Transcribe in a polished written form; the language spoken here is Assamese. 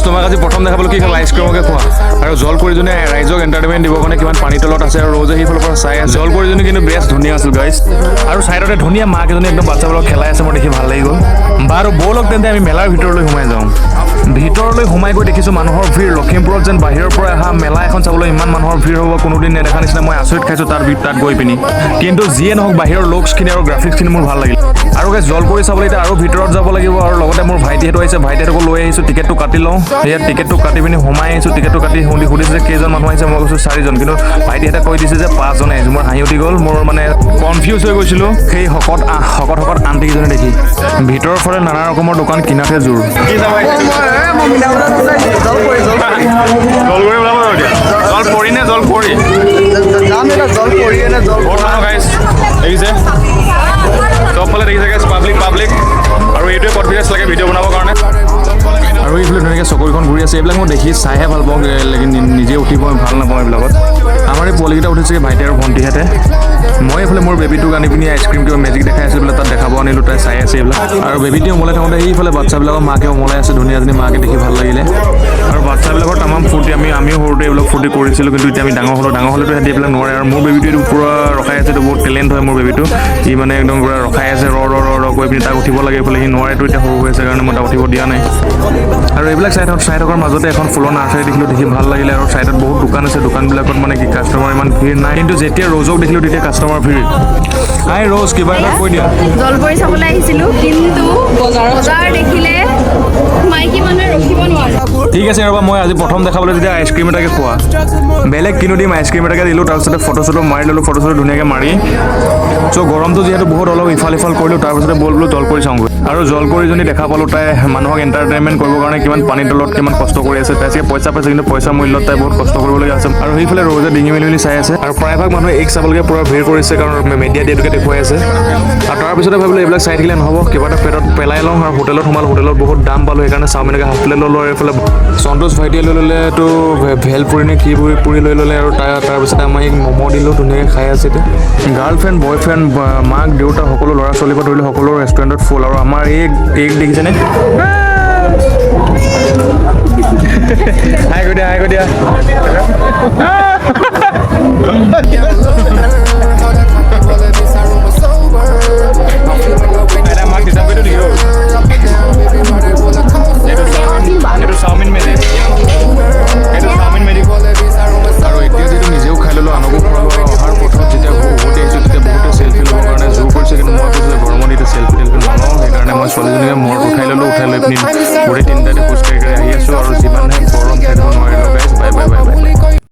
ৰ'জ, তোমাক আজি প্ৰথম দেখা পালোঁ। কি খালা? আইচক্ৰীমকে খোৱা। আৰু জলপৰীজনীয়ে ৰাইজক এণ্টাৰটেইনমেণ্ট দিবৰ কাৰণে কিমান পানী তলত আছে আৰু ৰ'জে সেইফালৰ পৰা চাই আছে। জলপৰীজনী কিন্তু বেষ্ট ধুনীয়া আছিল গাইজ। আৰু ছাইডতে ধুনীয়া মাক এজনী একদম বাচ্ছাবোৰক খেলাই আছে, মোৰ দেখি ভাল লাগি গ'ল। বাৰু ব'লক তেন্তে, আমি মেলাৰ ভিতৰলৈ সোমাই যাওঁ। ভিতৰলৈ সোমাই গৈ দেখিছোঁ মানুহৰ ভিৰ। লখিমপুৰত যেন বাহিৰৰ পৰা অহা মেলা এখন চাবলৈ ইমান মানুহৰ ভিৰ হ'ব কোনোদিন নেদেখা নিচিনা। মই আচৰিত খাইছোঁ তাৰ তাত গৈ পিনি। কিন্তু যিয়ে নহওক, বাহিৰৰ লুকছখিনি আৰু গ্ৰাফিক্সখিনি মোৰ ভাল লাগিল। আৰু গাইজ, জলপৰি চাবলৈ এতিয়া আৰু ভিতৰত যাব লাগিব। আৰু লগতে মোৰ ভাইটিহঁতো আহিছে, ভাইটিহঁতকো লৈ আহিছোঁ। টিকেটটো কাটি লওঁ। ইয়াত টিকেটটো কাটি পিনি সোমাই আহিছোঁ। টিকেটটো কাটি সুধিছে যে কেইজন মানুহ আহিছে। মই কৈছোঁ চাৰিজন, কিন্তু ভাইটিহঁতে কৈ দিছে যে পাঁচজন আহিছোঁ। মোৰ হাঁহি উঠি গ'ল, মোৰ মানে কনফিউজ হৈ গৈছিলোঁ সেই শকত শকত আণ্টিকেইজনী দেখি। ভিতৰৰ ফালে নানা ৰকমৰ দোকান, কিনাতহে জোৰ। জলপৰি ওলাব এতিয়া। জল পৰি নে জল পৰি? যাম এটা জল পৰি নে জল। বহুত মানুহ গাইজ, দেখিছে? চবফালে দেখিছে গাইজ, পাব্লিক পাব্লিক। আৰু এইটোৱে কনফিডেঞ্চ লাগে ভিডিঅ' বনাবৰ কাৰণে। আৰু এইফালে ধুনীয়াকৈ চকৰিখন ঘূৰি আছে। এইবিলাক মই দেখি চাইহে ভাল পাওঁ, লেকিন নিজে উঠিব ভাল নাপাওঁ এইবিলাকত। আমাৰ এই পোৱালিকেইটা উঠিছে, ভাইটি আৰু ভণ্টিহঁতে। মই এইফালে মোৰ বেবীটোক আনি পিনি আইচক্ৰীম কিবা মেজিক দেখাই আছে বোলে, তাত দেখাব আনিলোঁ, তাই চাই আছে এইবিলাক। আৰু বেবীটোৱে ওমলাই থাকোঁতে সেইফালে বাচ্ছাবিলাকৰ মাকে ওমলাই আছে, ধুনীয়া এজনী মাকে, দেখি ভাল লাগিলে। আৰু বাচ্ছাবিলাকৰ তামাম ফূৰ্তি। আমিও সৰুতে এইবিলাক ফূৰ্তি কৰিছিলোঁ, কিন্তু এতিয়া আমি ডাঙৰ হ'লোঁ। ডাঙৰ হ'লেতো সিহঁতি এইবিলাক নোৱাৰে। আৰু মোৰ বেবীটো এইটো পূৰা ৰখাই আছে। এইটো বহুত টেলেণ্ট হয় মোৰ বেবীটো। ই মানে একদম পূৰা ৰখাই আছে, ৰ ৰ ৰ ৰ কৈ পিনি। তাক উঠিব লাগে এইফালে, সি নোৱাৰেতো, এতিয়া সৰু হৈ আছে কাৰণে মই তাক উঠিব দিয়া নাই। আৰু এইবিলাক চাই থকাৰ মাজতে এখন ফুলৰ নাৰ্চাৰী দেখিলোঁ, দেখি ভাল লাগিলে। আৰু ছাইডত বহুত দোকান আছে, দোকানবিলাকত মানে কি কাষ্টমাৰ ইমান ভিৰ নাই। কিন্তু যেতিয়া ৰ'জক দেখিলোঁ, তেতিয়া কাষ্টমাৰ ভিৰ। হাই ৰ'জ, কিবা এটা কৈ দিয়া। জলপৰি চাবলৈ আহিছিলোঁ, কিন্তু বজাৰ দেখিলে মাইকী মানুহে ৰখিব নোৱাৰে। ঠিক আছে, ৰ'বা, মই আজি প্ৰথম দেখাবলৈ যেতিয়া আইচক্ৰীম এটাকে খোৱা, বেলেগ কিনো দিম, আইচক্ৰীম এটাকে দিলোঁ। তাৰপিছতে ফটো চটো মাৰি ল'লোঁ। ফটো চটো ধুনীয়াকৈ মাৰি, চ' গৰমটো যিহেতু বহুত, অলপ ইফাল সিফাল কৰিলোঁ। তাৰপিছতে ব'ল বোলো জলপৰি চাওঁগৈ। আৰু জলপৰিজনী দেখা পালোঁ, তাই মানুহক এণ্টাৰটেইনমেণ্ট কৰিবৰ কাৰণে কিমান পানীৰ তলত কিমান কষ্ট কৰি আছে। তাই চাগে পইচা পাইছে, কিন্তু পইচা মূল্যত তাই বহুত কষ্ট কৰিবলগীয়া আছে। আৰু সেইফালে ৰ'জে ডিঙি মেলি মেলি চাই আছে। আৰু প্ৰায়ভাগ মানুহে এইক চাবলৈকে পূৰা ভিৰ কৰিছে, কাৰণ মেডিয়া এইটোকে দেখুৱাই আছে। আৰু তাৰপিছতে ভাবিলোঁ এইবিলাক চাই থাকিলে নহ'ব, কিবা এটা পেটত পেলাই লওঁ। আৰু হোটেলত সোমালোঁ, হোটেলত বহুত দাম পালোঁ, সেইকাৰণে চাওমিনকে হাফ প্লেট ল'লোঁ। আৰু এইফালে সন্তোষ ভাইটিয়ে লৈ ল'লে এইটো ভেল পুৰি নে কি পুৰি পুৰি লৈ ল'লে। আৰু তাৰপিছতে আমাৰ এইক ম'ম' দিলোঁ, ধুনীয়াকৈ খাই আছে এতিয়া। গাৰ্লফ্ৰেণ্ড, বয়ফ্ৰেণ্ড, মাক দেউতা সকলো, ল'ৰা ছোৱালীৰ পৰা ধৰিলে সকলো ৰেষ্টুৰেণ্টত ফুল। আৰু আমাৰ এইক দেখিছেনে? হাই কৈ দিয়া, হাই কৈ দিয়া।